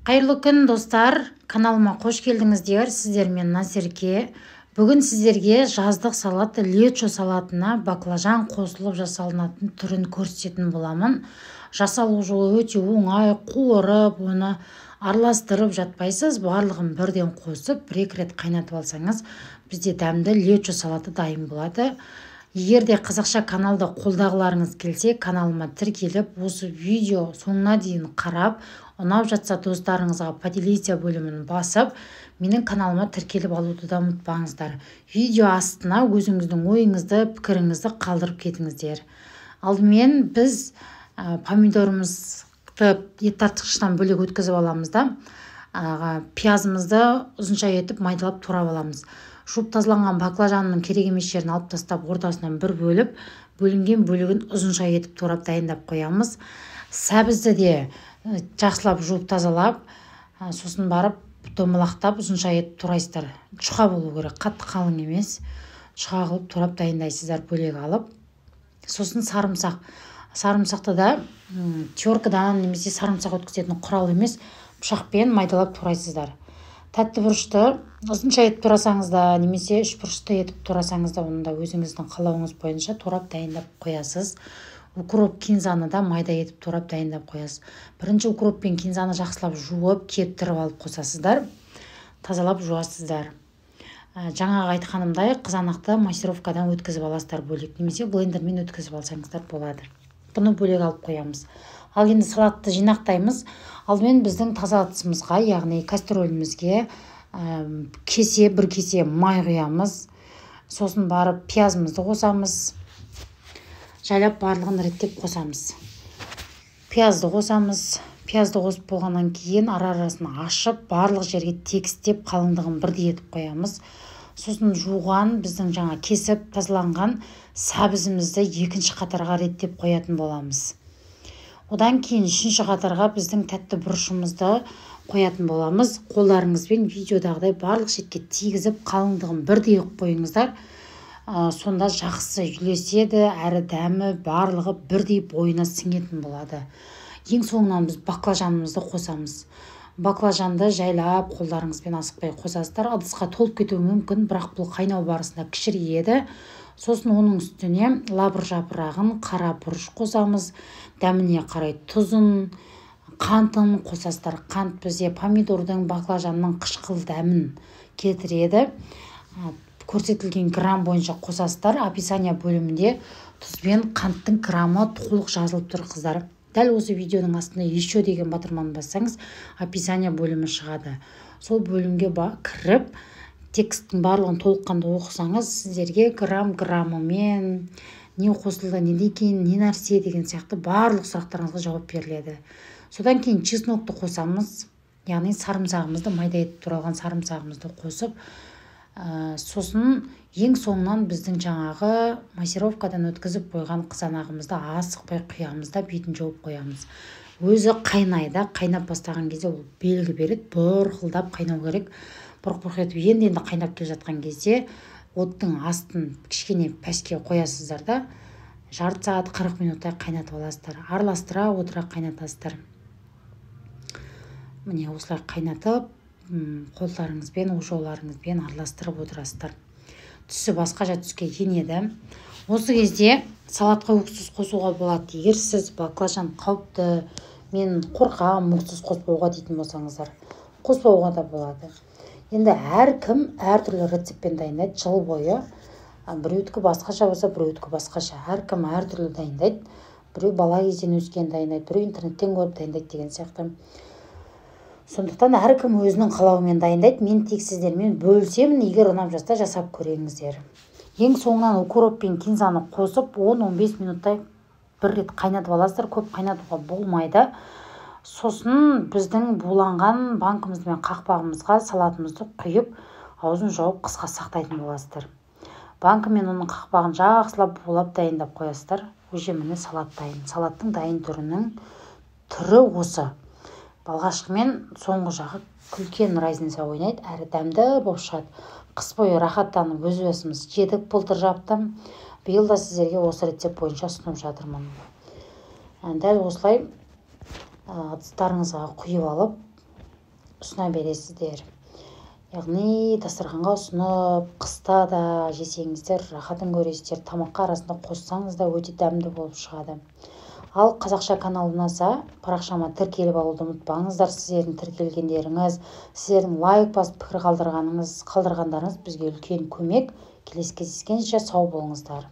Қайырлы күн, достар! Каналыма қош келдіңіздер. Сіздермен Назерке. Бүгін сіздерге жаздық салат, лечо салатына баклажан қосылып жасалынатын түрін көрсететін боламын. Жасалу жолы өте оңай. Қуырып, оны араластырып жатпайсыз. Барлығын бірден қосып, бір-екі рет қайнатып алсаңыз, бізде дәмді лечо салаты дайын болады. Егер де қазақша каналды қолдағыларыңыз келсе, каналыма тіркеліп, осы видео соңына дейін қарап, ұнап жатса, достарыңызға «Поделиться» бөлімін басып, менің каналыма тіркеліп алуды да ұмытпаңыздар. Видео астына өзіңіздің ойыңызды, пікіріңізді қалдырып кетіңіздер. Алдымен біз помидорымызды ет тартқыштан бөлек өткізіп аламыз да, пиязымызды ұзынша етіп майдалап турап аламыз. Жуып тазаланған баклажанның керек емес жерін алып тастап, ортасынан бір бөліп, бөлінген бөлігін ұзынша етіп турап дайындап қоямыз. Сәбізді де жақсылап жуып тазалап, сосын барып домалақтап, ұзынша етіп турайсыздар. Жұқа болу керек, қатты қалың емес, жұқа қылып турап дайындайсыздар бөлек алып. Сосын сарымсақ. Сарымсақты да теркадан немесе сарымсақ өткізетін құрал емес, пышақпен майдалап турайсыздар. Тәтті бұрышты ұзынша етіп турасаңыз да немесе үшбұрышты етіп турасаңыз да, оны да өзіңіздің қалауыңыз бойынша турап дайындап қоясыз. Укроп, кинзаны да майда етіп турап дайындап қоясыз. Бірінші укроп пен кинзаны жақсылап жуып, кептіріп алып қосасыздар, тазалап жуасыздар. Жаңағы айтқанымдай, қызанақты массировкадан өткізіп аласыздар бөлек немесе блендермен өткізіп алсаңыздар болады. Бұны бөлек алып қоямыз. Ал енді салатты жинақтаймыз. Алдымен біздің таза ыдысымызға, яғни кастрюлімізге кесе, бір кесе май құямыз. Сосын барып пиязымызды қосамыз. Жайлап барлығын реттеп қосамыз. Пиязды қосамыз. Пиязды қосып болғаннан кейін, ара арасын ашып, барлық жерге тегістеп, қалыңдығын бірдей етіп қоямыз. Сосын жуған, біздің жаңа кесіп тазаланған сәбізімізді екінші қатарға реттеп қоятын боламыз. Одан кейін үшінші қатарға біздің тәтті бұрышымызды қоятын боламыз. Қолдарыңызбен видеодағыдай барлық шетке тигізіп, қалыңдығын бірдей қылып қойыңыздар. Сонда жақсы үйлеседі әрі дәмі барлығы бірдей бойына сіңетін болады. Ең соңынан біз баклажанымызды қосамыз. Баклажанды жайлап қолдарыңызбен асықпай қосасыздар. Ыдысқа толып кетуі мүмкін, бірақ бұл қайнау барысында кішірейеді. Сосын оның үстіне лавр жапырағын, қара бұрыш қосамыз. Дәміне қарай тұзын, қантын қосасыздар. Қант бізде помидордың, баклажанның қышқыл дәмін келтіреді. Көрсетілген грамм бойынша қосасыздар. Описание бөлімінде тұз бен қанттың граммы толық жазылып тұр, қыздар. Дәл осы видеоның астында «Еще» деген батырманы бассаңыз, описание бөлімі шығады. Сол бөлімге кіріп, тексттің барлығын толыққанды оқысаңыз, сіздерге грамм граммымен не қосылды, неден кейін не нәрсе деген сияқты барлық сұрақтарыңызға жауап беріледі. Содан кейін чеснокты қосамыз, яғни сарымсағымызды, майда етіп туралған сарымсағымызды қосып, сосын ең соңынан біздің жаңағы массировкадан өткізіп қойған қызанағымызды асықпай құямыз да, бетін жауып қоямыз. Өзі қайнайды. Қайнап бастаған кезде ол белгі береді. Бұрқылдап қайнау керек. Бұрқ бұрқ етіп енді енді қайнап келе жатқан кезде оттың астын кішкене пәске қоясыздар да, жарты сағат, 40 минуттай қайнатып аласыздар. Араластыра отыра қайнатасыздар. Міне, осылай қайнатып, қолдарыңызбен, ожауларыңызбен араластырып отырасыздар. Түсі басқаша түске енеді. Осы кезде салатқа уксус қосуға болады. Егер сіз баклажан қауіпті, мен қорқамын уксус қоспауға дейтін болсаңыздар, қоспауға да болады. Енді әркім әртүрлі рецептпен дайындайды жыл бойы. Біреудікі басқаша болса, біреудікі басқаша. Әркім әртүрлі дайындайды. Біреу бала кезден өскен дайындайды, біреу интернеттен көріп дайындайды деген сияқты. Сондықтан әркім өзінің қалауымен дайындайды. Мен тек сіздермен бөлісемін. Егер ұнап жатса, жасап көріңіздер. Ең соңынан укроп пен кинзаны қосып, 10-15 минуттай бір рет қайнатып аласыздар. Көп қайнатуға болмайды. Сосын біздің буланған банкіміз бен қақпағымызға салатымызды құйып, аузын жауып, қысқа сақтайтын боласыздар. Банкі мен оның қақпағын жақсылап булап дайындап қоясыздар. Уже, міне, салат дайын. Салаттың дайын түрінің түрі осы. Алғашқы мен соңғы жағы үлкен разница ойнайды әрі дәмді болып шығады. Қыс бойы рахаттанып өз өзіміз жедік. Былтыр жаптым, биыл да сіздерге осы рецепт бойынша ұсынып жатырмын. Дәл осылай ыдыстарыңызға құйып алып Ұсына бересіздер, яғни дастарханға ұсынып, қыста да жесеңіздер, рахатын көресіздер. Тамаққа арасында қоссаңыз да, өте дәмді болып шығады. Ал қазақша канал ұнаса, парақшама тіркеліп алуды ұмытпаңыздар. Сіздердің тіркелгендеріңіз, сіздердің лайк басып, пікір қалдырғандарыңыз бізге үлкен көмек. Келесі кездескенше сау болыңыздар!